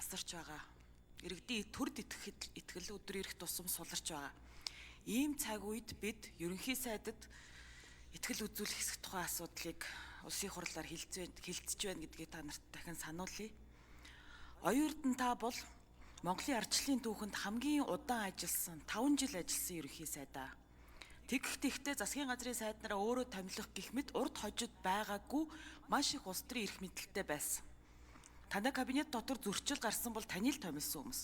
Тасарч байгаа. Иргэдийн төрд итгэл өдөр ирэх тусам суларч байгаа. Ийм цаг үед бид ерөнхий сайдад итгэл үзүүлэх хэсэг тухай асуудлыг улсын хурлаар хилцэж байна гэдгийг та нарт дахин сануулъя. Оюун Эрдэнэ та бол Монголын ардчлалын түүхэнд хамгийн удаан ажилласан, 5 жил ажилласан ерөнхий сайдаа. Тэгэх тэгтээ засгийн газрын сайд нараа өөрөө томилох гэх мэт урд хожид байгаагүй маш их улс төрийн эрх мэдэлтэй байсан. Танай кабинет дотор зөрчил гарсан бол таны л томилсон хүмүүс.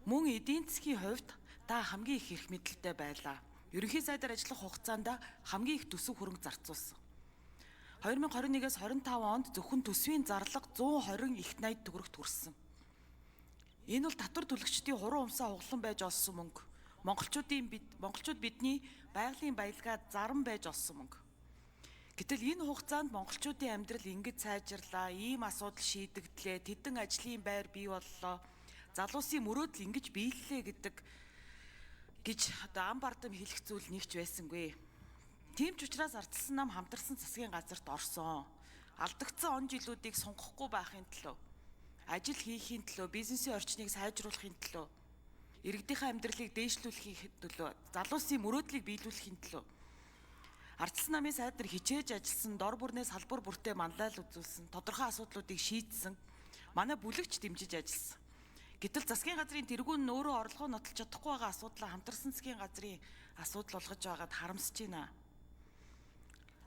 Мөн эдийн засгийн хувьд та хамгийн их эрх мэдэлтэй байлаа. Ерөнхий сайдаар ажиллах хугацаанд хамгийн их төсөв хөрөнгө зарцуулсан. 2021-ээс 25 онд зөвхөн төсвийн зарлага 120 их 80 төгрөгт хүрсэн. Энэ бол татвар төлөгчдийн хуруу умсаа хуглан байж олсон мөнгө. Монголчууд бидний байгалийн баялгаа заран байж олсон мөнгө. Гэтэл энэ хугацаанд монголчуудын амьдрал ингэж сайжрлаа, ийм асуудал шийдэгдлээ, тэдэн ажлын байр бий боллоо, залуусын мөрөөдөл ингэж биеллээ гэдэг гэж одоо ам бардам хэлэх зүйл нэгч байсангүй. Тийм ч учраас ардчилсан нам хамтарсан засгийн газарт орсон. Алдагдсан он жилүүдийг сунгахгүй байхын төлөө, ажил хийхийн төлөө, бизнесийн орчныг сайжруулахын төлөө, иргэдийнхээ амьдралыг дээшлүүлэхийн төлөө, залуусын мөрөөдлийг биелүүлэхийн төлөө ардчилсан намын сайд нар хичээж ажилласан, дор бүрнээ салбар бүртээ манлайл үзүүлсэн, тодорхой асуудлуудыг шийдсэн, манай бүлэгч дэмжиж ажилласан. Гэтэл засгийн газрын тэргүүн нь өөрөө орлогоо нотолж чадахгүй байгаа асуудлаа хамтарсан засгийн газрын асуудал болгож байгаад харамсаж байна.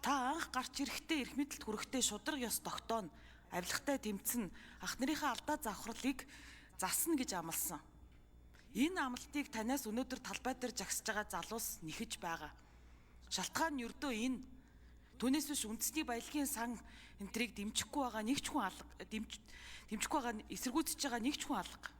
Та анх гарч ирэхдээ эрх мэдэлд хүрэхдээ шударга ёс тогтооно, авилгатай тэмцэн, ах нарынхаа алдаа завхралыг засна гэж амласан. Энэ амлалтыг танаас өнөөдөр талбай дээр жагсаж байгаа залуус нэхэж байгаа. Шалтгаан нь ердөө энэ. Түүнээс биш үндэсний баялагын сан энтрийг дэмжихгүй байгаа нэг ч хүн алга, дэмжихгүй байгаа эсэргүүцэж байгаа нэг ч хүн алга.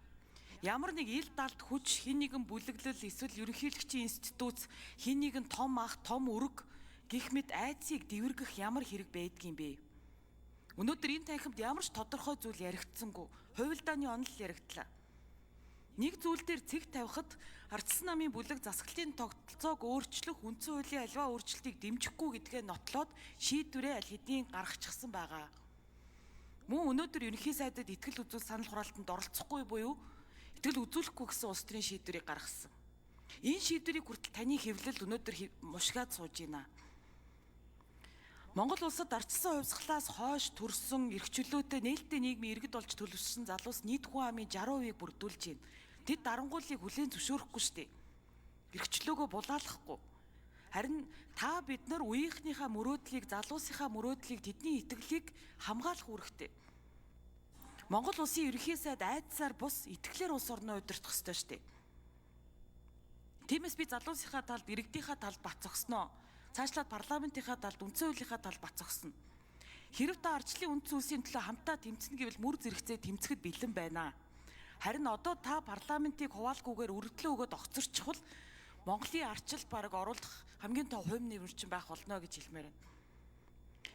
Ямар нэг ил далд хүч, хин нэгэн бүлэглэл эсвэл ерөнхийлөгчийн институт, хин нэгэн том ах, том өрг гэх мэт айдсыг дэвэргэх ямар хэрэг байдгийм бэ? Өнөөдөр энэ танхимд ямар ч тодорхой зүйл яригдсангүй. Хувилдааны онол яригдлаа. Нэг зүйл дээр цэг тавихад ардчилсан намын бүлэг засаглалын тогтолцоог өөрчлөх үндсэн хуулийн аливаа өөрчлөлтийг дэмжихгүй гэдгээ нотлоод шийдвэрээ аль хэдийн гаргачихсан байгаа. Мөн өнөөдөр ерөнхий сайдад итгэл үзүүл санал хураалтанд оролцохгүй буюу итгэл үзүүлэхгүй гэсэн улс төрийн шийдвэрийг гаргасан. Энэ шийдвэрийг хүртэл таны хэвлэл өнөөдөр мушгаад сууж байна. Монгол улсад ардчилсан хувьсгалаас хойш төрсөн эрх чөлөөтэй нээлттэй нийгмийн иргэд болж төлөвшсөн залуус нийт хүн амын 60%-ийг бүрдүүлж байна. Тэд дарангуулыг хүлээн зөвшөөрөхгүй шүү дээ. Эрх чөлөөгөө булаалахгүй. Харин та бид нар үеийнхнийхээ мөрөөдлийг, залуусынхаа мөрөөдлийг, тэдний итгэлийг хамгаалах үүрэгтэй. Монгол улсын ерөнхий сайд айдсаар бус итгэлээр улс орноо удирдах ёстой шүү дээ. Тиймээс би залуусынхаа талд, иргэдийнхаа талд бат зогсноо. Цаашлаад парламентынхаа талд, үндсэн хуулийнхаа талд бат зогсно. Хэрв та ардчлалын үндсэн үйлсийн төлөө хамтдаа тэмцэнэ гэвэл мөр зэрэгцээ тэмцэхэд бэлэн байна. Харин одоо та парламентыг хуваалгүйгээр өргөдлөө өгөөд огцорчихвол Монголын ардчил бараг оруулах хамгийн том хувь нэмэрчин байх болно гэж хэлмээр байна.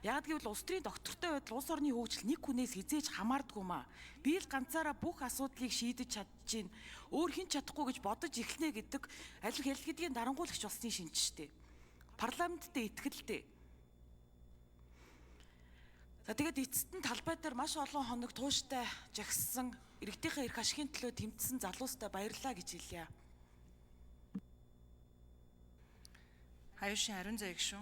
Яг гэвэл улс төрийн доктортой байдал улс орны хөгжил нэг хүнээс хизээж хамаардгүй маа. Би л ганцаараа бүх асуудлыг шийдэж чадчихээн. Өөр хэн чадахгүй гэж бодож эхлэнэ гэдэг аль хэлхэдгийн дарангуулагч болсны шинж штэ. Парламенттэй итгэлтэй. За тэгээд эцэст нь талбай дээр маш олон хоног тууштай жагссан иргэдийнхээ эрх ашигын төлөө тэмцсэн залуустай баярлалаа гэж хэлье. Хаюушин Ариун заяаг шүү.